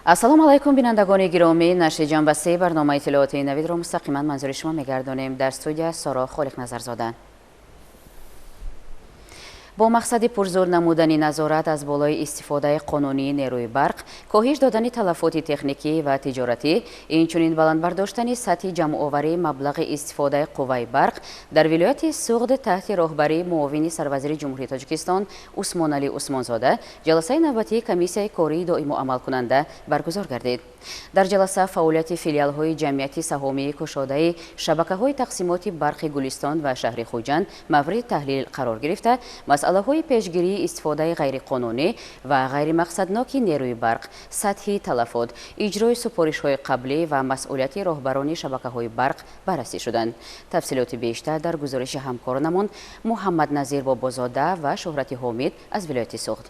Ассалому алайкум, бинандагони гиромӣ. Нашри ҷанбаси барномаи иттилоотии Навидро мустақиман манзури шумо мегардонем. Дар студия Соро Холиқназарзода. Бо мақсади пурзур намудани назорат аз болои истифодаи қонунии нерӯи барқ, коҳиш додани талафоти техникӣ ва тиҷоратӣ, инчунин баланд бардоштани сатҳи ҷамъоварии маблағи истифодаи қувваи барқ дар вилояти Суғд таҳти роҳбарии муовини сарвазири Ҷумҳурии Тоҷикистон Усмоналӣ Усмонзода ҷаласаи навбатии комиссияи кории доимоамалкунанда баргузор гардид. Дар ҷаласа фаъолияти филиалҳои ҷамъияти саҳомии кушодаи шабакаҳои тақсимоти барқи Гулистон ва шаҳри Хуҷанд мавриди таҳлил қарор гирифта, масъалаҳои пешгирии истифодаи ғайриқонунӣ ва ғайримақсадноки нерӯи барқ, сатҳи талафот, иҷрои супоришҳои қаблӣ ва масъулияти роҳбарони шабакаҳои барқ баррасӣ шуданд. Тафсилоти бештар дар гузориши ҳамкоронамон Муҳаммадназир Бобозода ва Шӯҳрати Ҳомид аз вилояти Суғд.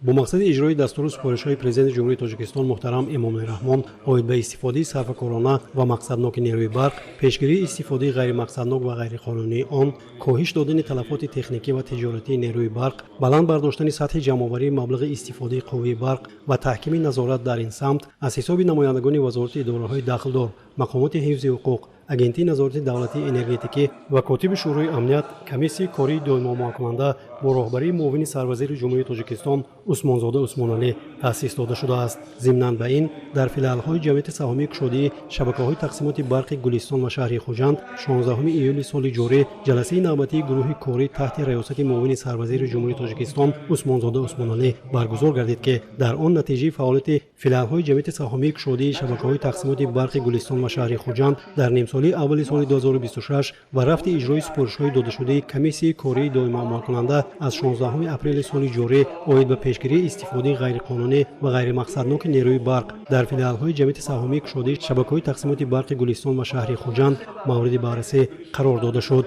Бо мақсади иҷрои дастуру супоришҳои Президенти Ҷумҳурии Тоҷикистон муҳтарам Эмомалӣ Раҳмон оид ба истифодаи сарфакорона ва мақсадноки нерӯи барқ, пешгирии истифодаи ғайримақсаднок ва ғайриқонунии он, коҳиш додани талафоти техникӣ ва тиҷоратии нерӯи барқ, баланд бардоштани сатҳи ҷамъоварии маблағи истифодаи қувваи барқ ва таҳкими назорат дар ин самт аз ҳисоби намояндагони вазорати идораҳои дахлдор, мақомоти ҳифзи ҳуқуқ, Агентии назорати давлатии энергетикӣ ва котиби Шӯрои амният комиссияи кории доимоамалкунанда бо роҳбарии муовини сарвазири Ҷумҳурии Тоҷикистон Усмонзода Усмоналӣ таъсис дода шудааст. Зимнан ба ин, дар филиалҳои ҷамъияти саҳомии кушодии шабакаҳои тақсимоти барқи Гулистон ва шаҳри Хуҷанд 16 июли соли ҷорӣ ҷаласаи навбатии гурӯҳи корӣ таҳти раёсати муовини сарвазири Ҷумҳурии Тоҷикистон Усмонзода Усмоналӣ баргузор гардид, ки дар он натиҷаи фаъолияти филиалҳои ҷамъияти саҳомии кушодии шабакаҳои тақсимоти барқи Гулистон ва шаҳри Хуҷанд дар нимсолии аввали соли 2026 ва рафти иҷрои супоришҳои додашудаи комиссияи кории доимоамалкунанда аз 16 апрели соли ҷорӣ оид ба пешгирии истифодаи ғайриқонунӣ ва ғайримақсадноки нерӯи барқ дар филиалҳои ҷамъияти саҳомии кушодии шабакаҳои тақсимоти барқи Гулистон ва шаҳри Хуҷанд мавриди баррасӣ қарор дода шуд.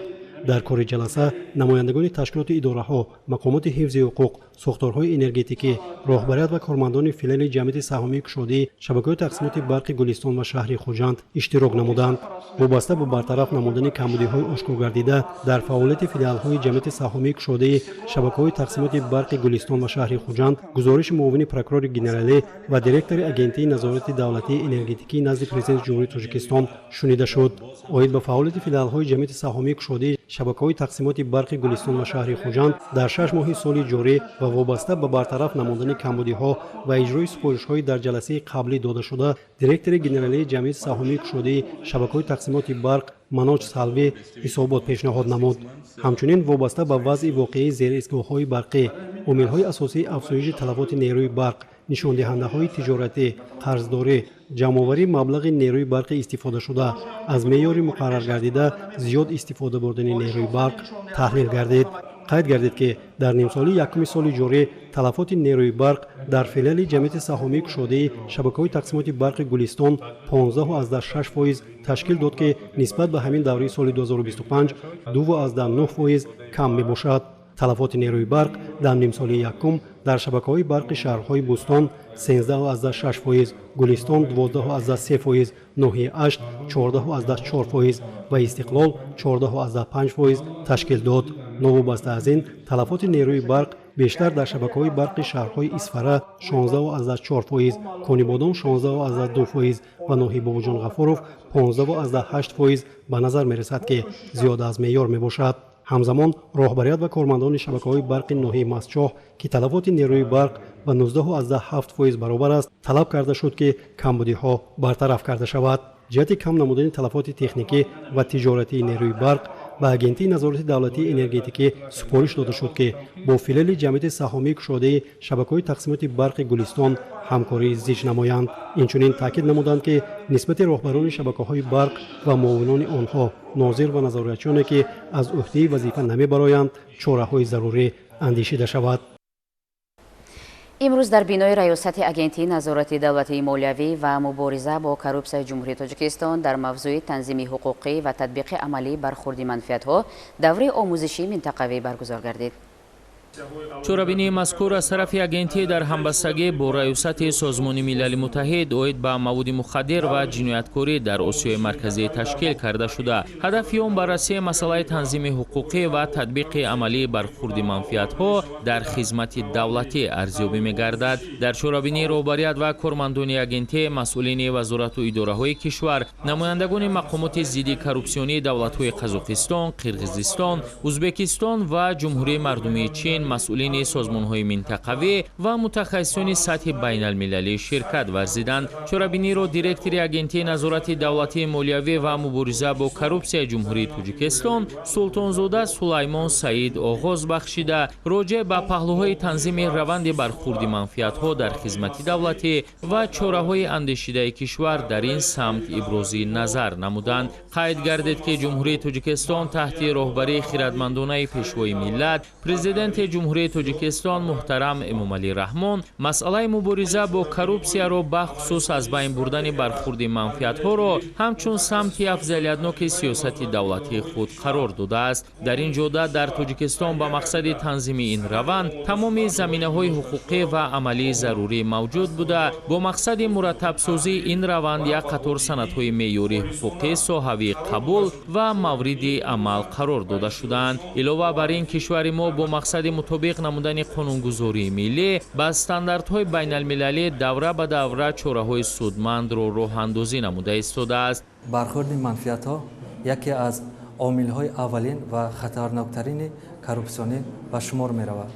Дар кори ҷаласа намояндагони ташкилоти идораҳо, мақомоти ҳифзи ҳуқуқ, сохторҳои энергетикӣ, роҳбарият ва кормандони филиали ҷамъияти саҳомии кушодии шабакаҳои тақсимоти барқи Гулистон ва шаҳри Хуҷанд иштирок намуданд. Вобаста ба бартараф намудани камбудиҳои ошкоргардида дар фаъолияти филиалҳои ҷамъияти саҳомии кушодаи шабакаҳои тақсимоти барқи Гулистон ва шаҳри Хуҷанд гузориши муовини прокурори генералӣ ва директори Агентии назорати давлатии энергетикии назди Президенти Ҷумҳурии Тоҷикистон шунида шуд. Оид ба фаъолияти филиалҳои ҷамъияти саҳомии кушодии шабакаҳои тақсимоти барқи Гулистон ва шаҳри Хуҷанд дар 6 моҳи соли ҷорӣ ва вобаста ба бартараф намудани камбудиҳо ва иҷрои супоришҳои дар ҷаласаи қаблӣ додашуда директори генералии ҷамъияти саҳомии кушодии шабакаҳои тақсимоти барқ Маноҷ Салвӣ ҳисобот пешниҳод намуд. Ҳамчунин вобаста ба вазъи воқеии зеристгоҳҳои барқӣ, омилҳои асосии афзоиши талафоти нерӯи барқ, нишондиҳандаҳои тиҷоратӣ, қарздорӣ, ҷамъоварии маблағи нерӯи барқи истифодашуда, аз меъёри муқарраргардида зиёд истифода бурдани нерӯи барқ таҳлил гардид. Қайд гардид, ки дар нимсолии якуми соли ҷорӣ талафоти нерӯи барқ дар филиали ҷамъияти саҳомии кушодаи шабакаҳои тақсимоти барқи Гулистон 15,6% ташкил дод, ки нисбат ба ҳамин давраи соли 2025 2,9% кам мебошад. Талафоти нерӯи барқ дар нимсолии якум дар шабакаҳои барқи шаҳрҳои Бӯстон 13,6%, Гулистон 12,3%, ноҳияи Ашт 14,4% ва Истиқлол 14,5% ташкил дод. Новобаста аз ин, талафоти нерӯи барқ бештар дар шабакаҳои барқи шаҳрҳои Исфара 16,4%, Конибодом 16,2% ва ноҳияи Бобоҷон Ғафуров 15,8% ба назар мерасад, ки зиёда аз меъёр мебошад. Ҳамзамон роҳбарият ва кормандони шабакаҳои барқи ноҳияи Мастчоҳ, ки талафоти нерӯи барқ ба 19,7% баробар аст, талаб карда шуд, ки камбудиҳо бартараф карда шавад. Ҷиҳати кам намудани талафоти техникӣ ва тиҷоратии нерӯи барқ ба Агентии назорати давлатии энергетикӣ супориш дода шуд, ки бо филиали ҷамъияти саҳомии кушодаи шабакаҳои тақсимоти барқи Гулистон ҳамкории зич намоянд. Инчунин таъкид намуданд, ки нисбати роҳбарони шабакаҳои барқ ва муовинони онҳо, нозир ва назоратчионе, ки аз ӯҳдаи вазифа намебароянд, чораҳои зарурӣ андешида шавад. Имрӯз дар бинои раёсати Агентии назорати давлатии молиявӣ ва мубориза бо коррупсияи Ҷумҳурии Тоҷикистон дар мавзӯи танзими ҳуқуқӣ ва татбиқи амалии бархурди манфиатҳо давраи омӯзишии минтақавӣ баргузор гардид. Чорабинии мазкур аз тарафи агентӣ дар ҳамбастагӣ бо Раёсати Созмони Милали Муттаҳид оид ба маводи мухаддир ва ҷинояткорӣ дар Осиёи Марказӣ ташкил карда шуда, ҳадафи он баррасии масъалаи танзими ҳуқуқӣ ва татбиқи амалии бархурди манфиатҳо дар хизмати давлатӣ арзёбӣ мегардад. Дар чорабинии роҳбарият ва кормандони агентӣ, масъулини вазорату идораҳои кишвар, намояндагони мақомоти зидди коррупсионии давлатҳои Қазоқистон, Қирғизистон, Узбекистон ва Ҷумҳурии Мардумии Чин, масъулини созмонҳои минтақавӣ ва мутахассисони сатҳи байналмилалӣ ширкат варзиданд. Чорабиниро директори Агентии назорати давлатии молиявӣ ва мубориза бо коррупсияи Ҷумҳурии Тоҷикистон Султонзода Сулаймон Саид оғоз бахшида, роҷеъ ба паҳлӯҳои танзими раванди бархурди манфиатҳо дар хизмати давлатӣ ва чораҳои андешидаи кишвар дар ин самт ибрози назар намуданд. Қайд гардид, ки Ҷумҳурии Тоҷикистон таҳти роҳбарии хиратмандонаи Пешвои миллат, Президенти Ҷумҳурии Тоҷикистон муҳтарам Эмомалӣ Раҳмон, масъалаи мубориза бо коррупсияро, бахусус аз байн бурдани бархурди манфиатҳоро ҳамчун самти афзалиятноки сиёсати давлатии худ қарор додааст. Дар ин ҷода дар Тоҷикистон ба мақсади танзими ин раванд тамоми заминаҳои ҳуқуқӣ ва амалии зарурӣ мавҷуд буда, бо мақсади мураттабсозии ин раванд як қатор санадҳои меъёрии ҳуқуқӣ соҳавӣ қабул ва мавриди амал қарор дода шудаанд. Илова бар ин, кишвари мо бо мақсади мутобиқ намудани қонунгузории миллӣ ба стандартҳои байналмилалӣ давра ба давра чораҳои судмандро роҳандозӣ намуда истодааст. Бархурди манфиатҳо яке аз омилҳои аввалин ва хатарноктарини коррупсионӣ ба шумор меравад.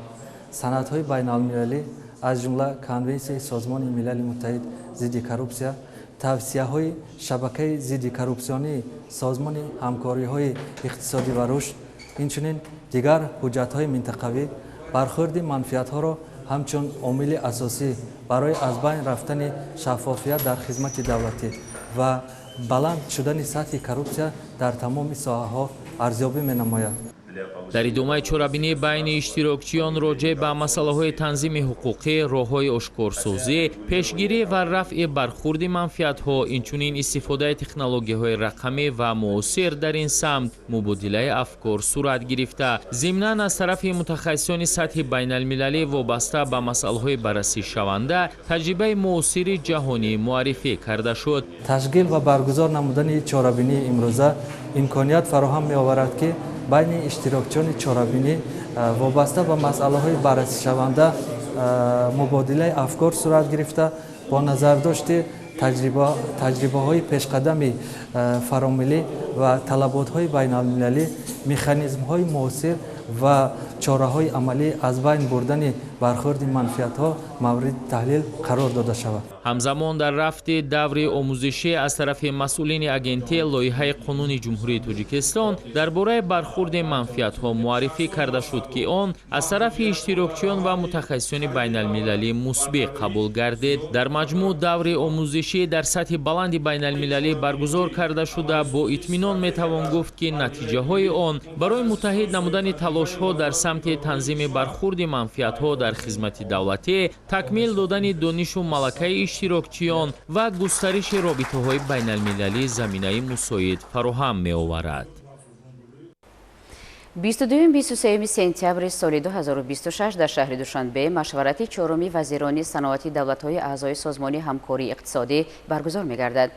Санадҳои байналмилалӣ, аз ҷумла Конвенсияи Созмони Милали Муттаҳид зидди коррупсия, тавсияҳои шабакаи зидди коррупсионии Созмони ҳамкориҳои иқтисодӣ ва рушд, инчунин дигар ҳуҷҷатҳои минтақавӣ бархурди манфиатҳоро ҳамчун омили асосӣ барои аз байн рафтани шаффофият дар хизмати давлатӣ ва баланд шудани сатҳи коррупсия дар тамоми соҳаҳо арзёбӣ менамояд. Дар идомаи чорабинӣ байни иштирокчиён роҷеъ ба масъалаҳои танзими ҳуқуқӣ, роҳҳои ошкорсозӣ, пешгирӣ ва рафъи бархурди манфиатҳо, инчунин истифодаи технологияҳои рақамӣ ва муосир дар ин самт мубодилаи афкор сурат гирифта, зимнан аз тарафи мутахассисони сатҳи байналмилалӣ вобаста ба масъалаҳои баррасишаванда таҷрибаи муосири ҷаҳонӣ муаррифӣ карда шуд. Ташкил ва баргузор намудани чорабинии имрӯза имконият фароҳам меоварад, ки байни иштирокчиёни чорабинӣ вобаста ба масъалаҳои баррасишаванда мубодилаи афкор сурат гирифта, бо назардошти таҷрибаҳои пешқадами фаромиллӣ ва талаботҳои байналмилалӣ, механизмҳои муосир ва чораҳои амалӣ аз байн бурдани бархурди манфиатҳо мавриди таҳлил қарор дода шавад. Ҳамзамон, дар рафти даври омӯзишӣ аз тарафи масъулини агентӣ лоиҳаи қонуни Ҷумҳурии Тоҷикистон дар бораи бархурди манфиатҳо муаррифӣ карда шуд, ки он аз тарафи иштирокчиён ва мутахассисони байналмилалӣ мусбӣ қабул гардид. Дар маҷмӯъ, даври омӯзишӣ дар сатҳи баланди байналмилалӣ баргузор карда шуда, бо итминон метавон гуфт, ки натиҷаҳои он барои муттаҳид намудани талошҳо дар самти танзими бархурди манфиатҳо дар хизмати давлатӣ, такмил додани донишу малакаи иштирокчиён ва густариши робитаҳои байналмилалӣ заминаи мусоид фароҳам меоварад. 22-23 сентябри соли 2026 дар шаҳри Душанбе машварати чоруми вазирони саноати давлатҳои аъзои Созмони ҳамкории иқтисодӣ баргузор мегардад.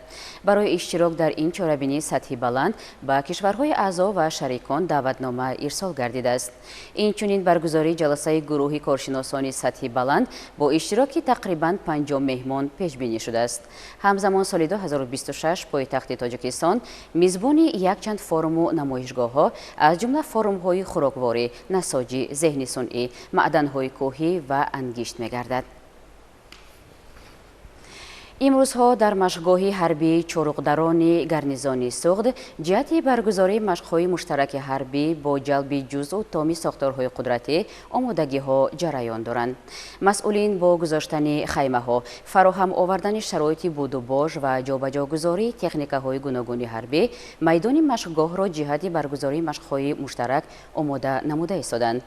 Барои иштирок дар ин чорабинии сатҳи баланд ба кишварҳои аъзо ва шарикон даъватнома ирсол гардидааст. Инчунин баргузории ҷаласаи гурӯҳи коршиносони сатҳи баланд бо иштироки тақрибан 50 меҳмон пешбинӣ шудааст. Ҳамзамон, соли 2026 пойтахти Тоҷикистон мизбони якчанд форуму намоишгоҳҳо, аз ҷумла форумҳои хӯрокворӣ, насоҷӣ, зеҳни сунъӣ, маъданҳои кӯҳӣ ва ангишт мегардад. Имрӯзҳо дар машқгоҳи ҳарбии Чоруғдарони гарнизони Суғд ҷиҳати баргузории машқҳои муштараки ҳарбӣ бо ҷалби ҷузъу томи сохторҳои қудратӣ омодагиҳо ҷараён доранд. Масъулин бо гузоштани хаймаҳо, фароҳам овардани шароити будубош ва ҷобаҷогузории техникаҳои гуногуни ҳарбӣ майдони машқгоҳро ҷиҳати баргузории машқҳои муштарак омода намуда истоданд.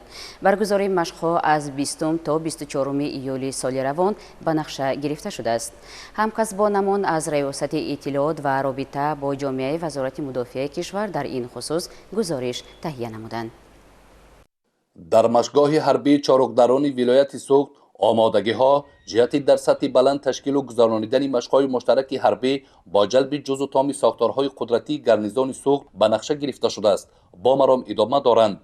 Баргузории машқҳо аз 20 то 24 июли соли равон ба нақша гирифта шудааст. Ҳамкасбонамон аз Раёсати иттилоот ва робита бо ҷомеаи Вазорати мудофиаи кишвар дар ин хусус гузориш таҳия намуданд. Дар машқгоҳи ҳарбии Чоруғдарони вилояти Суғд омодагиҳо ҷиҳати дар сатҳи баланд ташкилу гузаронидани машқҳои муштараки ҳарбӣ бо ҷалби ҷузу томи сохторҳои қудратии гарнизони Суғд ба нақша гирифта шудааст, бо маром идома доранд.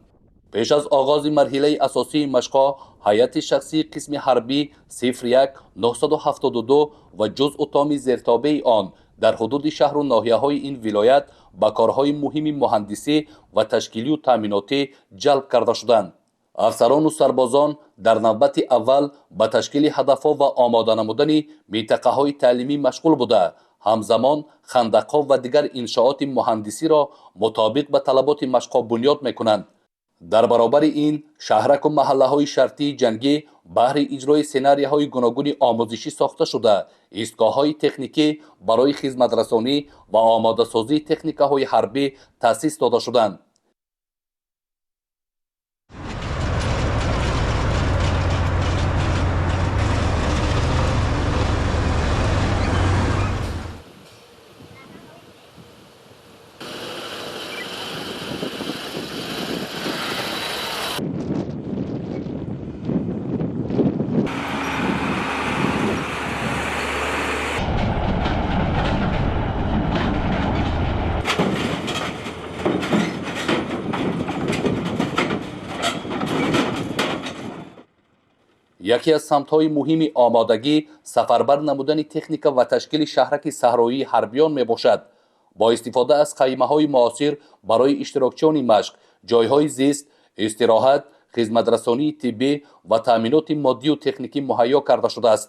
Пеш аз оғози марҳилаи асосии машқҳо ҳайати шахсии қисми ҳарбӣ 01 972 ва ҷузъу томи зертобеи он дар ҳудуди шаҳру ноҳияҳои ин вилоят ба корҳои муҳими муҳандисӣ ва ташкилию таъминотӣ ҷалб карда шуданд. Афсарону сарбозон дар навбати аввал ба ташкили ҳадафҳо ва омода намудани минтақаҳои таълимӣ машғул буда, ҳамзамон хандақҳо ва дигар иншооти муҳандисиро мутобиқ ба талаботи машқҳо бунёд мекунанд. Дар баробари ин шаҳраку маҳаллаҳои шартии ҷангӣ баҳри иҷрои сценарияҳои гуногуни омӯзишӣ сохта шуда, истгоҳҳои техникӣ барои хизматрасонӣ ва омодасозии техникаҳои ҳарбӣ таъсис дода шуданд. Яке аз самтҳои муҳими омодагӣ сафарбар намудани техника ва ташкили шаҳраки саҳроии ҳарбиён мебошад. Бо истифода аз қаймаҳои муосир барои иштирокчиёни машқ, ҷойҳои зист, истироҳат, хизматрасонии тиббӣ ва таъминоти моддию техникӣ муҳайё карда шудааст.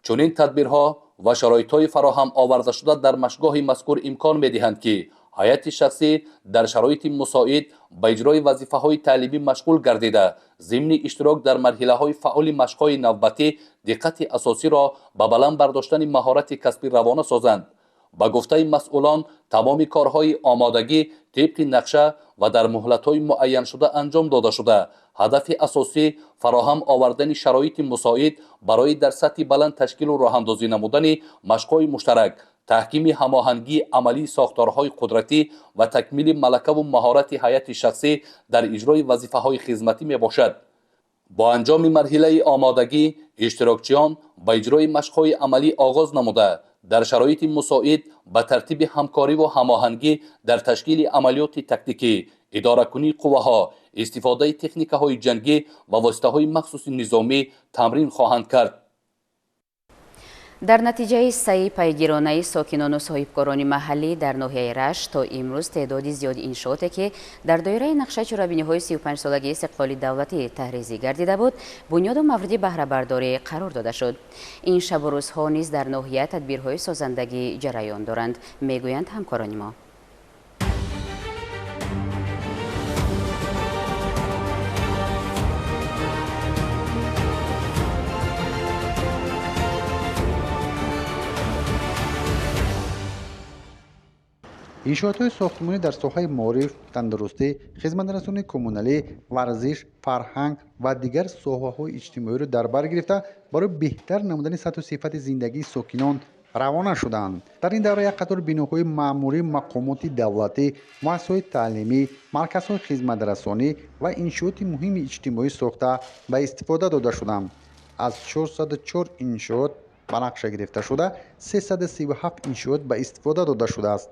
Чунин тадбирҳо ва шароитҳои фароҳам овардашуда дар машқгоҳи мазкур имкон медиҳанд, ки ҳайати шахсӣ дар шароити мусоид ба иҷрои вазифаҳои таълимӣ машғул гардида, зимни иштирок дар марҳилаҳои фаъоли машқҳои навбатӣ диққати асосиро ба баланд бардоштани маҳорати касбӣ равона созанд. Ба гуфтаи масъулон, тамоми корҳои омодагӣ тибқи нақша ва дар муҳлатҳои муайяншуда анҷом дода шуда, ҳадафи асосӣ фароҳам овардани шароити мусоид барои дар сатҳи баланд ташкилу роҳандозӣ намудани машқҳои муштарак, таҳкими ҳамоҳангии амалии сохторҳои қудратӣ ва такмили малакаву маҳорати ҳайати шахсӣ дар иҷрои вазифаҳои хизматӣ мебошад. Бо анҷоми марҳилаи омодагӣ иштирокчиён ба иҷрои машқҳои амалӣ оғоз намуда, дар шароити мусоид ба тартиби ҳамкориву ҳамоҳангӣ дар ташкили амалиёти тактикӣ, идоракунии қувваҳо, истифодаи техникаҳои ҷангӣ ва воситаҳои махсуси низомӣ тамрин хоҳанд кард. Дар натиҷаи саъи пайгиронаи сокинону соҳибкорони маҳаллӣ дар ноҳияи Рашт то имрӯз теъдоди зиёди иншооте, ки дар доираи нақшаи чорабиниҳои 35-солагии истиқлоли давлатӣ таҳризӣ гардида буд, бунёду мавриди баҳрабардорӣ қарор дода шуд. Ин шабу рӯзҳо низ дар ноҳия тадбирҳои созандагӣ ҷараён доранд, мегӯянд ҳамкорони мо. Иншоотҳои сохтмонӣ дар соҳаи маориф, тандурустӣ, хизматрасонии коммуналӣ, варзиш, фарҳанг ва дигар соҳаҳои иҷтимоиро дар бар гирифта барои беҳтар намудани сатҳу сифати зиндагии сокинон равона шуданд. Дар ин давра як қатор биноҳои маъмурӣ, мақомоти давлатӣ, муассисаҳои таълимӣ, марказҳои хизматрасонӣ ва иншооти муҳими иҷтимоӣ сохта ба истифода дода шуданд. Аз 404 иншоот ба нақша гирифта шуда, 337 иншоот ба истифода дода шудааст.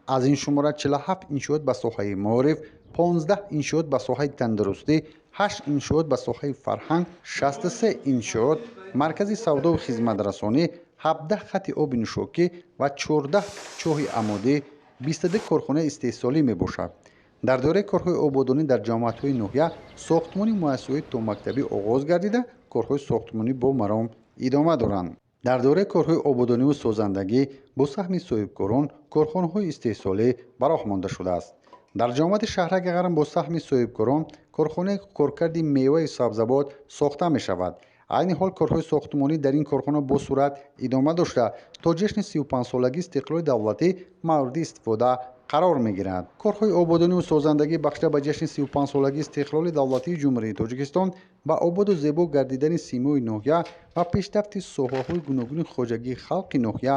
Аз ин шумора 47 иншоот ба соҳаи маориф, 15 иншоот ба соҳаи тандурустӣ, 8 иншоот ба соҳаи фарҳанг, 63 иншоот маркази савдову хизматрасонӣ, 17 хати оби нӯшокӣ ва 14 чоҳи амодӣ, 22 корхонаи истеҳсолӣ мебошад. Дар доираи корҳои ободонӣ дар ҷамоатҳои ноҳия сохтмони муассисаҳои томактабӣ оғоз гардида, корҳои сохтмонӣ бо маром идома доранд. Дар доираи корҳои ободониву созандагӣ бо саҳми соҳибкорон корхонаҳои истеҳсолӣ ба роҳ монда шудааст. Дар ҷамоати шаҳраки Ғарм бо саҳми соҳибкорон корхонаи коркарди меваи сабзавот сохта мешавад. Айни ҳол корҳои сохтмонӣ дар ин корхона бо суръат идома дошта, то ҷашни 35-солагии истиқлоли давлатӣ мавриди истифода қарор мегирад. Корҳои ободониву созандагӣ бахшида ба ҷашни 35-солагии истиқлоли давлатии Ҷумҳурии Тоҷикистон ба ободу зебо гардидани симои ноҳия ва пешрафти соҳаҳои гуногуни хоҷагии халқи ноҳия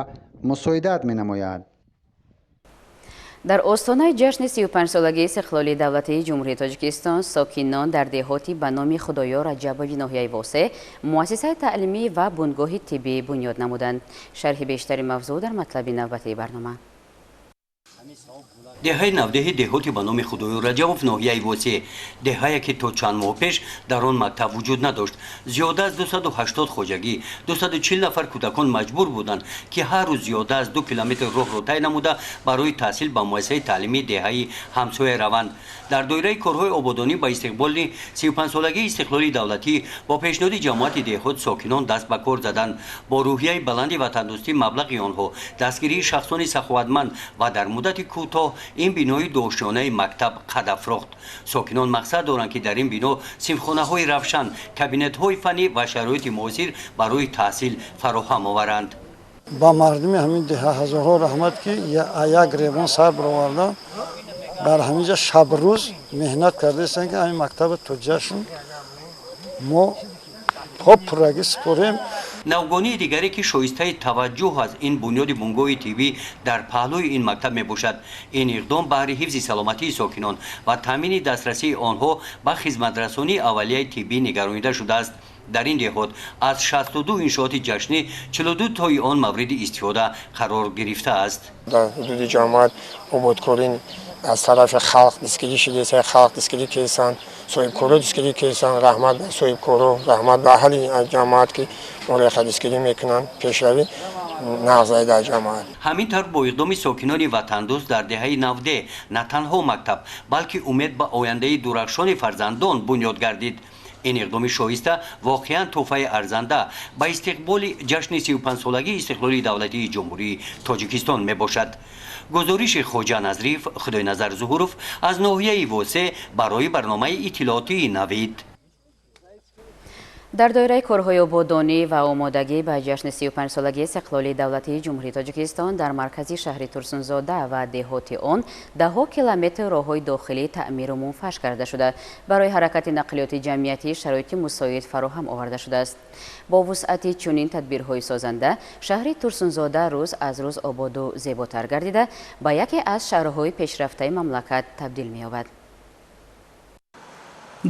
мусоидат менамояд. Дар остонаи ҷашни 35-солагии истиқлоли давлатии Ҷумҳурии Тоҷикистон сокинон дар деҳоти ба номи Худоёр Раҷабови ноҳияи Восе муассисаи таълимӣ ва бунгоҳи тиббӣ бунёд намуданд. Шарҳи бештари мавзӯъ дар матлаби навбатии барнома. Деҳаи Навдеҳи деҳоти ба номи Худоёр Раҷабов ноҳияи Восе, деҳае ки то чанд моҳ пеш дар он мактаб вуҷуд надошт. Зиёда аз 280 хоҷагӣ, 240 нафар кӯдакон маҷбур буданд, ки ҳар рӯз зиёда аз 2 километр роҳро тай намуда барои таҳсил ба муассисаи таълимии деҳаи ҳамсоя раванд. Дар доираи корҳои ободонӣ ба истиқболи 35-солагии истиқлоли давлатӣ бо пешниҳоди ҷамоати деҳот сокинон даст ба кор заданд. Бо рӯҳияи баланди ватандӯстӣ маблағи онҳо, дастгирии шахсони саховатманд ва дар муддати кӯтоҳ ин бинои дошёнаи мактаб қад афрохт. Сокинон мақсад доранд, ки дар ин бино синфхонаҳои равшан, кабинетҳои фаннӣ ва шароити муосир барои таҳсил фароҳам оваранд. Ба мардуми ҳамин деҳа ҳазорҳо раҳмат, ки як ревон сар бароварда дар ҳамин ҷа шабрӯз меҳнат кардаистанд, ки ҳамин мактаба то ҷашн мо по пуррагӣ супорем. Навгонии дигаре, ки шоистаи таваҷҷӯҳ аст, ин бунёди бунгоҳи тиббӣ дар паҳлӯи ин мактаб мебошад. Ин иқдом баҳри ҳифзи саломатии сокинон ва таъмини дастрасии онҳо ба хизматрасонии аввалияи тиббӣ нигаронида шудааст. Дар ин деҳот аз 62 иншооти ҷашнӣ 42 тои он мавриди истифода қарор гирифтааст. Дар ҳудуди ҷамоат ободкорӣ аз тарафи халқ дастгирӣ шудааст, халқ дастгирӣ карданд, соҳибкоро дастгирӣ карданд. Раҳмат ба соҳибкоро, раҳмат ба аҳли ҷамоат, ки моро дастгирӣ мекунанд, пешравӣ нағзай дар ҷамоат. Ҳамин тавр бо иқдоми сокинони ватандӯст дар деҳаи Навде на танҳо мактаб, балки умед ба ояндаи дурахшони фарзандон бунёд гардид. Ин иқдоми шоиста воқеан тӯҳфаи арзанда ба истиқболи ҷашни 35-солагии истиқлоли давлатии Ҷумҳурии Тоҷикистон мебошад. Гузориши Хоҷа Назриев, Худойназар Зуҳуров аз ноҳияи Восе барои барномаи иттилоотии Навид. Дар доираи корҳои ободонӣ ва омодагӣ ба ҷашни 35-солагии истиқлоли давлатии Ҷумҳурии Тоҷикистон дар маркази шаҳри Турсунзода ва деҳоти он даҳҳо километр роҳҳои дохилӣ таъмиру мунфарш карда шуда, барои ҳаракати нақлиёти ҷамъиятӣ шароити мусоид фароҳам оварда шудааст. Бо вусъати чунин тадбирҳои созанда шаҳри Турсунзода рӯз аз рӯз ободу зеботар гардида ба яке аз шаҳрҳои пешрафтаи мамлакат табдил меёбад.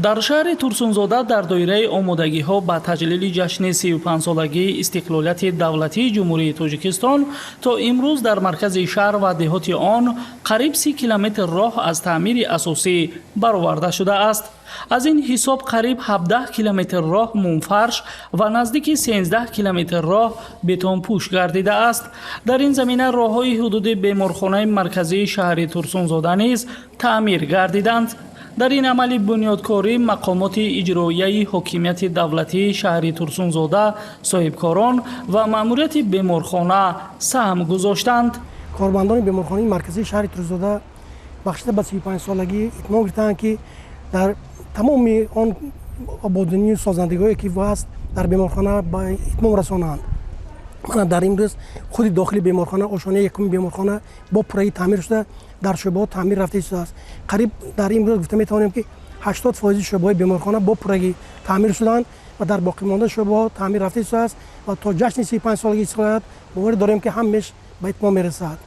Дар шаҳри Турсунзода дар доираи омодагиҳо ба таҷлили ҷашни 35-солагии истиқлолияти давлатии Ҷумҳурии Тоҷикистон то имрӯз дар маркази шаҳр ва деҳоти он қариб 30 километр роҳ аз таъмири асосӣ бароварда шудааст. Аз ин ҳисоб қариб 17 километр роҳ мунфарш ва наздики 13 километр роҳ бетонпӯш гардидааст. Дар ин замина роҳҳои ҳудуди беморхонаи марказии шаҳри Турсунзода низ таъмир гардиданд. Дар ин амали бунёдкорӣ мақомоти иҷроияи ҳокимияти давлатии шаҳри Турсунзода, соҳибкорон ва маъмурияти беморхона саҳм гузоштанд. Кормандони беморхонаи марказии шаҳри Турсунзода бахшида ба 35-солагӣ итмом гирифтаанд, ки дар тамоми он ободонию созандагиҳое ки ҳаст дар беморхона ба итмом расонанд. Мана дар имрӯз худи дохили беморхона, ошонаи якуми беморхона бо пуррагӣ таъмир шуда, дар шӯъбаҳо таъмир рафта истодааст. Қариб дар имрӯз гуфта метавонем, ки 80% шӯъбаҳои беморхона бо пуррагӣ таъмир шуданд ва дар боқимонда шӯъбаҳо таъмир рафта истодааст ва то ҷашни 35-солагии истиқлолият боварӣ дорем, ки ҳамеш ба итмом мерасад.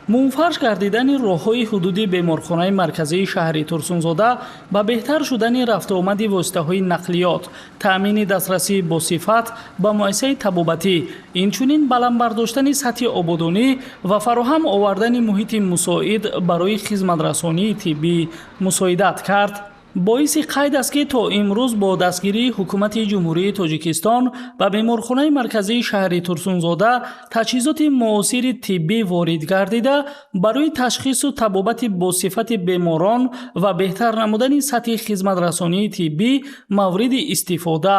Мунфарш гардидани роҳҳои ҳудуди беморхонаи марказии шаҳри Турсунзода ба беҳтар шудани рафтуомади воситаҳои нақлиёт, таъмини дастрасии босифат ба муассисаи табобатӣ, инчунин баланд бардоштани сатҳи ободонӣ ва фароҳам овардани муҳити мусоид барои хизматрасонии тиббӣ мусоидат кард. Боиси қайд аст, ки то имрӯз бо дастгирии ҳукумати Ҷумҳурии Тоҷикистон ба беморхонаи марказии шаҳри Турсунзода таҷҳизоти муосири тиббӣ ворид гардида, барои ташхису табобати босифати беморон ва беҳтар намудани сатҳи хизматрасонии тиббӣ мавриди истифода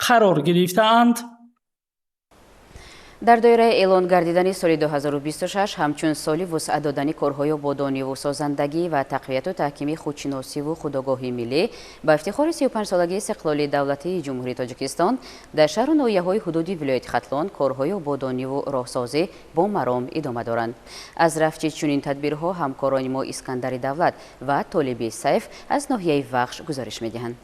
қарор гирифтаанд. Дар доираи эълон гардидани соли 2026 ҳамчун соли вусъат додани корҳои ободониву созандагӣ ва тақвияту таҳкими худшиносиву худогоҳии миллӣ ба ифтихори 35-солагии истиқлоли давлатии Ҷумҳурии Тоҷикистон дар шаҳру ноҳияҳои ҳудуди вилояти Хатлон корҳои ободониву роҳсозӣ бо маром идома доранд. Аз рафти чунин тадбирҳо ҳамкорони мо Искандари Давлат ва Толиби Сайф аз ноҳияи Вахш гузориш медиҳанд.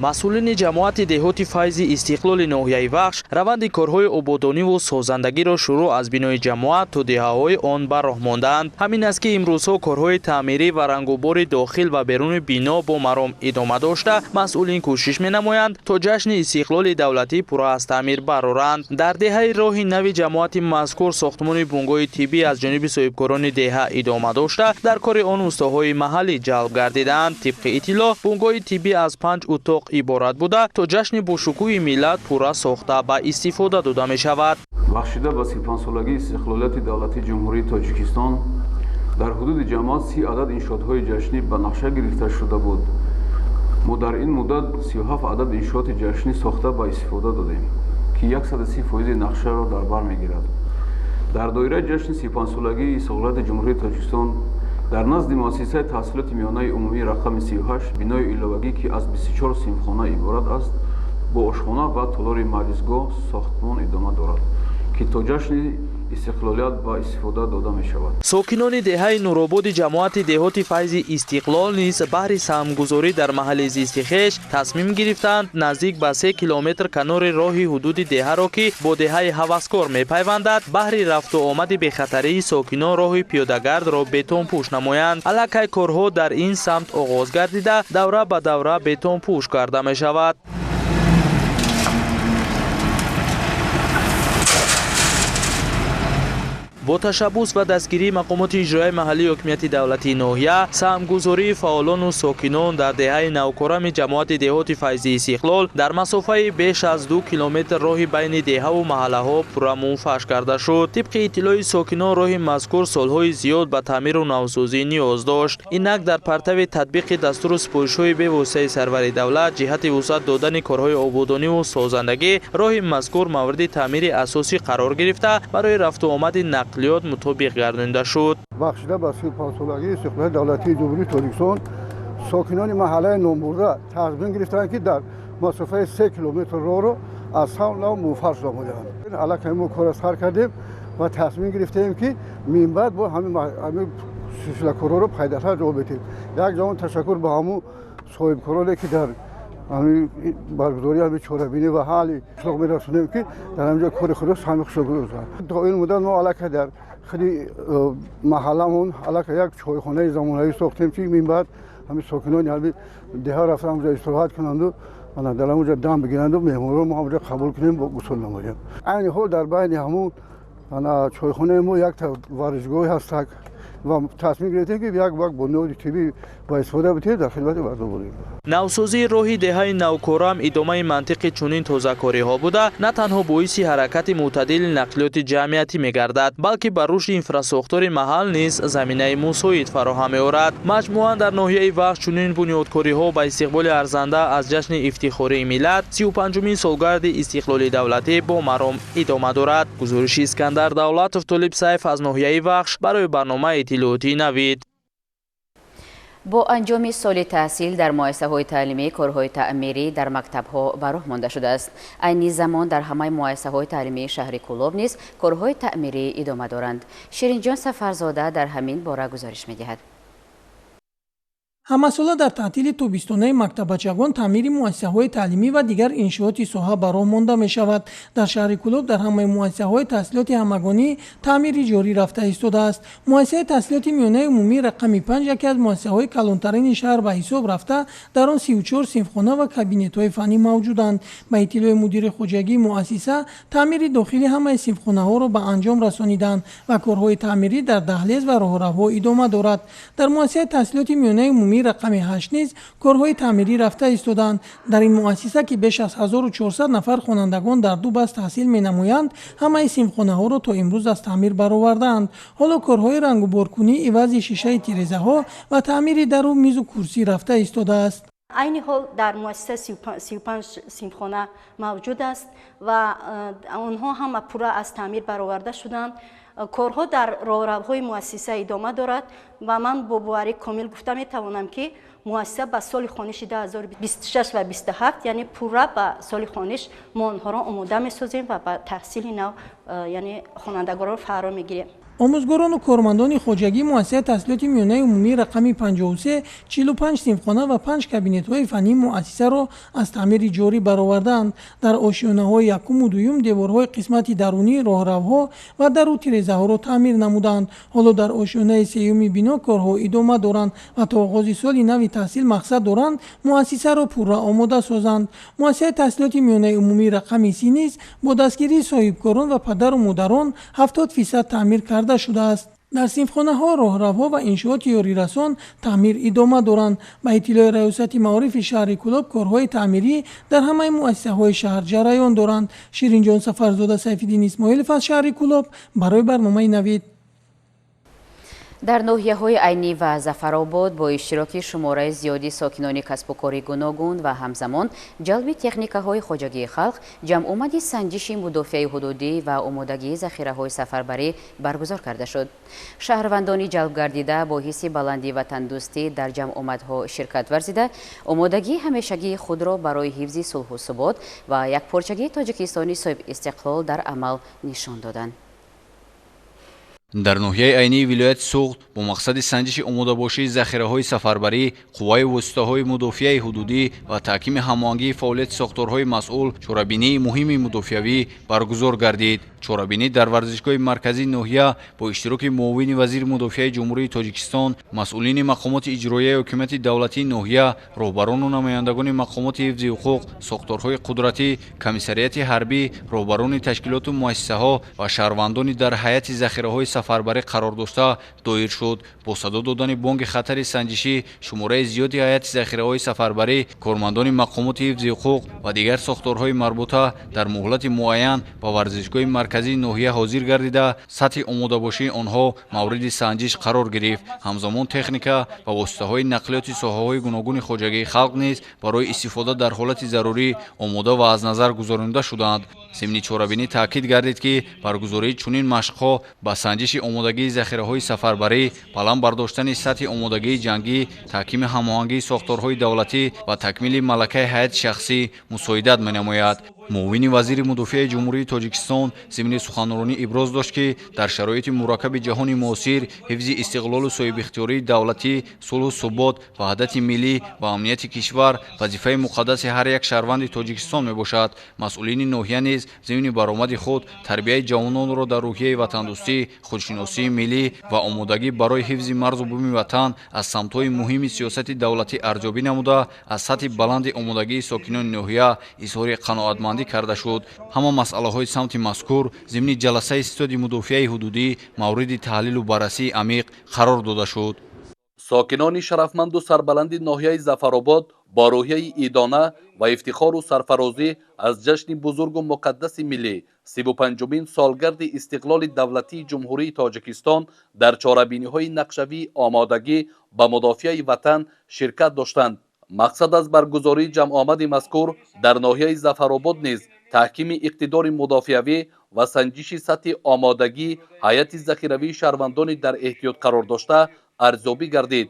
Масъулини ҷамоати деҳоти Файзи Истиқлоли ноҳияи Вахш раванди корҳои ободониву созандагиро шурӯъ аз бинои ҷамоат то деҳаҳои он ба роҳ мондаанд. Ҳамин аст, ки имрӯзҳо корҳои таъмирӣ ва рангубори дохил ва беруни бино бо маром идома дошта, масъулин кӯшиш менамоянд, то ҷашни истиқлоли давлатӣ пурра аз таъмир бароранд. Дар деҳаи Роҳи Нави ҷамоати мазкур сохтмони бунгоҳи тиббӣ аз ҷониби соҳибкорони деҳа идома дошта, дар кори он устоҳои маҳаллӣ ҷалб гардидаанд. Тибқи иттилоъ, бунгоҳи тиббӣ аз 5 утоқ иборат буда, то ҷашни бошукӯҳи миллат пурра сохта ба истифода дода мешавад. Бахшида ба 35-солагии истиқлолияти давлатии Ҷумҳурии Тоҷикистон дар ҳудуди ҷамоат 30 адад иншоотҳои ҷашнӣ ба нақша гирифта шуда буд. Мо дар ин муддат 37 адад иншооти ҷашнӣ сохта ба истифода додем, ки 130% нақшаро дар бар мегирад. Дар доираи ҷашни 35-солагии истиқлолияти Ҷумҳурии Тоҷикистон дар назди муассисаи таҳсилоти миёнаи умумии рақами 38 бинои иловагӣ, ки аз 24 синфхона иборат аст, бо ошхона ва толори маҷлисгоҳ сохтмон идома дорад, ки то ҷашни истиқлолият ба истифода дода мешавад. Сокинони деҳаи Нурободи ҷамоати деҳоти Файзи Истиқлол низ баҳри саҳмгузорӣ дар маҳалли зисти хеш тасмим гирифтанд наздик ба 3 километр канори роҳи ҳудуди деҳаро, ки бо деҳаи Ҳаваскор мепайвандад, баҳри рафту омади бехатарии сокинон роҳи пиёдагардро бетонпӯш намоянд. Аллакай корҳо дар ин самт оғоз гардида, давра ба давра бетонпӯш карда мешавад. Бо ташаббус ва дастгирии мақомоти иҷроияи маҳаллии ҳокимияти давлатии ноҳия, саҳмгузории фаъолону сокинон дар деҳаи Навкорами ҷамоати деҳоти Файзи Истиқлол дар масофаи беш аз 2 километр роҳи байни деҳаву маҳаллаҳо пурра мунфаш карда шуд. Тибқи иттилои сокинон, роҳи мазкур солҳои зиёд ба таъмиру навсозӣ ниёз дошт. Инак дар партави татбиқи дастуру супоришҳои бевоситаи сарвари давлат ҷиҳати вусъат додани корҳои ободониву созандагӣ, роҳи мазкур мавриди таъмири асосӣ қарор гирифта, барои рафту омади нақлиёт мутобиқ гардонида шуд. Бахшида ба 35-солагии истиқлолияти давлатии Ҷумҳурии Тоҷикистон сокинони маҳаллаи номбурда тасмим гирифтанд, ки дар масофаи 3 километр роҳро аз нав мунфарш намоянд. Аллакай мо корро сар кардем ва тасмим гирифтем, ки минбаъд бо ҳамин силсилакорҳоро пайдатар ҷавоб медиҳем. Як ҷаҳон ташаккур ба ҳамун соҳибкороне, ки дар ҳамин баргузории ҳамин чорабинӣ ва ҳалли ишлоқ мерасонем, ки дар ҳамин ҷо кори худро саҳми худро гузоранд. То ин муддат мо аллакай дар худи маҳалламон аллакай як чойхонаи замонавӣ сохтем, ки минбаъд ҳамин сокинони ҳамин деҳа рафта ҳамҷо истироҳат кунанду дар ҳамонҷо дам бигиранду меҳмонро мо ҳамонҷо қабул кунем, гусул намоем. Айни ҳол дар байни ҳамун чойхонаи мо якта варзишгоҳе ҳастак ва тасмим гирифтем, ки як вақт бунёди тиббӣ ба истифода битем, дар хидмати мардум будем. Навсозии роҳи деҳаи Навкорам идомаи мантиқи чунин тозакориҳо буда, на танҳо боиси ҳаракати мӯътадили нақлиёти ҷамъиятӣ мегардад, балки ба рушди инфрасохтори маҳал низ заминаи мусоид фароҳам меорад. Маҷмӯан дар ноҳияи Вахш чунин бунёдкориҳо ба истиқболи арзанда аз ҷашни ифтихории миллат 35-умин солгарди истиқлоли давлатӣ бо маром идома дорад. Гузориши Искандар Давлатов, Толиб Сайф аз ноҳияи Вахш барои барномаи иттилоотии Навид. Бо анҷоми соли таҳсил дар муассисаҳои таълимӣ корҳои таъмирӣ дар мактабҳо ба роҳ монда шудааст. Айни замон дар ҳамаи муассисаҳои таълимии шаҳри Кӯлоб низ корҳои таъмирӣ идома доранд. Ширинҷон Сафарзода дар ҳамин бора гузориш медиҳад. Ҳамасола дар таътили тобистонаи мактаббачагон таъмири муассисаҳои таълимӣ ва дигар иншооти соҳа ба роҳ монда мешавад. Дар шаҳри Кӯлоб дар ҳамаи муассисаҳои таҳсилоти ҳамагонӣ таъмири ҷорӣ рафта истодааст. Муассисаи таҳсилоти миёнаи умумии рақами 5 яке аз муассисаҳои калонтарини шаҳр ба ҳисоб рафта, дар он 34 синфхона ва кабинетҳои фаннӣ мавҷуданд. Ба иттилои мудири хоҷагии муассиса, таъмири дохили ҳамаи синфхонаҳоро ба анҷом расониданд ва корҳои таъмирӣ дар даҳлез ва роҳравҳо идома дорад. Дар муассисаи таҳсилоти миёнаи умумии рақами 8 низ корҳои таъмирӣ рафта истоданд. Дар ин муассиса, ки беш аз 1400 нафар хонандагон дар ду баст таҳсил менамоянд, ҳамаи синфхонаҳоро то имрӯз аз таъмир баровардаанд. Ҳоло корҳои рангуборкунӣ, ивази шишаи тирезаҳо ва таъмири дару мизу курсӣ рафта истодааст. Айни ҳол дар муассиса 35 синфхона мавҷуд аст ва онҳо ҳама пурра аз таъмир бароварда шуданд. Корҳо дар роҳравҳои муассиса идома дорад ва ман бо боварӣ комил гуфта метавонам, ки муассиса ба соли хониши 2026 ва 27, яъне пурра ба соли хониш мо онҳоро омода месозем ва ба таҳсили нав, яъне хонандагонро фаро мегирем. Омӯзгорону кормандони хоҷагии муассисаи таҳсилоти миёнаи умумии рақами 53, 45 синфхона ва 5 кабинетҳои фаннии муассисаро аз таъмири ҷорӣ баровардаанд. Дар ошёнаҳои якуму дуюм деворҳои қисмати дарунии роҳравҳо ва дару тирезаҳоро таъмир намуданд. Ҳоло дар ошёнаи сеюми бино корҳо идома доранд ва то оғози соли нави таҳсил мақсад доранд муассисаро пурра омода созанд. Муассисаи таҳсилоти миёнаи умумии рақами 30 низ бо дастгирии соҳибкорон ва падару модарон 70% таъмир карда шудааст. Дар синфхонаҳо, роҳравҳо ва иншооти ёрирасон таъмир идома доранд. Ба иттилои Раёсати маорифи шаҳри Кӯлоб, корҳои таъмирӣ дар ҳамаи муассисаҳои шаҳр ҷараён доранд. Ширинҷон Сафарзода, Сайфиддин Исмоилов аз шаҳри Кӯлоб барои барномаи Навид. Дар ноҳияҳои Айнӣ ва Зафаробод бо иштироки шумораи зиёди сокинони касбукори гуногун ва ҳамзамон ҷалби техникаҳои хоҷагии халқ, ҷамъомади санҷиши мудофиаи ҳудудӣ ва омодагии захираҳои сафарбарӣ баргузор карда шуд. Шаҳрвандони ҷалбгардида бо ҳисси баланди ватандӯстӣ дар ҷамъомадҳо ширкат варзида, омодагии ҳамешагии худро барои ҳифзи сулҳу субот ва якпорчагии Тоҷикистони соҳибистиқлол дар амал нишон доданд. Дар ноҳияи Айнии вилояти Суғд бо мақсади санҷиши омодабошии захираҳои сафарбарӣ, қувваи воситаҳои мудофиаи ҳудудӣ ва таҳкими ҳамоҳангии фаъолияти сохторҳои масъул чорабинии муҳими мудофиавӣ баргузор гардид. Чорабинӣ дар варзишгоҳи марказии ноҳия бо иштироки муовини вазири мудофиаи Ҷумҳурии Тоҷикистон, масъулини мақомоти иҷроияи ҳокимияти давлатии ноҳия, роҳбарону намояндагони мақомоти ҳифзи ҳуқуқ, сохторҳои қудратӣ, комиссариати ҳарбӣ, роҳбарони ташкилоту муассисаҳо ва шаҳрвандони дар ҳайати захираҳои сафарбарӣ қарор дошта доир шуд. Бо садо додани бонги хатари санҷишӣ, шумораи зиёди ҳайати захираҳои сафарбарӣ, кормандони мақомоти ҳифзи ҳуқуқ ва дигар сохторҳои марбута дар муҳлати муайян ба варзишгоҳи марказии ноҳия ҳозир гардида, сатҳи омодабошии онҳо мавриди санҷиш қарор гирифт. Ҳамзамон техника ва воситаҳои нақлиёти соҳаҳои гуногуни хоҷагии халқ низ барои истифода дар ҳолати зарурӣ омода ва аз назар гузаронида шуданд. Зимни чорабинӣ таъкид гардид, ки баргузории чунин машқҳо ба санҷиши омодагии захираҳои сафарбарӣ, баланд бардоштани сатҳи омодагии ҷангӣ, таҳкими ҳамоҳангии сохторҳои давлатӣ ва такмили малакаи ҳайати шахсӣ мусоидат менамояд. Муовини вазири мудофиаи Ҷумҳурии Тоҷикистон зимни суханронӣ иброз дошт, ки дар шароити мураккаби ҷаҳони муосир ҳифзи истиқлолу соҳибихтиёрии давлатӣ, сулҳу субот, ваҳдати миллӣ ва амнияти кишвар вазифаи муқаддаси ҳар як шаҳрванди Тоҷикистон мебошад. Масъулини ноҳия низ зимни баромади худ тарбияи ҷавононро дар рӯҳияи ватандӯстӣ, худшиносии миллӣ ва омодагӣ барои ҳифзи марзу буми ватан аз самтҳои муҳими сиёсати давлатӣ арзёбӣ намуда, аз сатҳи баланди омодагии сокинони ноҳия изҳори қаноатмандӣ карда шуд. Ҳама масъалаҳои самти мазкур зимни ҷаласаи ситоди мудофиаи ҳудудӣ мавриди таҳлилу баррасии амиқ қарор дода шуд. Сокинони шарафманду сарбаланди ноҳияи Зафаробод бо рӯҳияи идона ва ифтихору сарфарозӣ аз ҷашни бузургу муқаддаси миллӣ, 35-умин солгарди истиқлоли давлатии Ҷумҳурии Тоҷикистон дар чорабиниҳои нақшавии омодагӣ ба мудофиаи ватан ширкат доштанд. Мақсад аз баргузории ҷамъомади мазкур дар ноҳияи Зафаробод низ таҳкими иқтидори мудофиавӣ ва санҷиши сатҳи омодагии ҳайати захиравии шаҳрвандони дар эҳтиёт қарор дошта арзёбӣ гардид.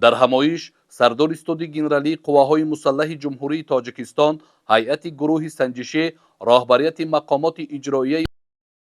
Дар ҳамоиш сардори ситоди генералии қувваҳои мусаллаҳи Ҷумҳурии Тоҷикистон, ҳайати гурӯҳи санҷишӣ, роҳбарияти мақомоти иҷроияи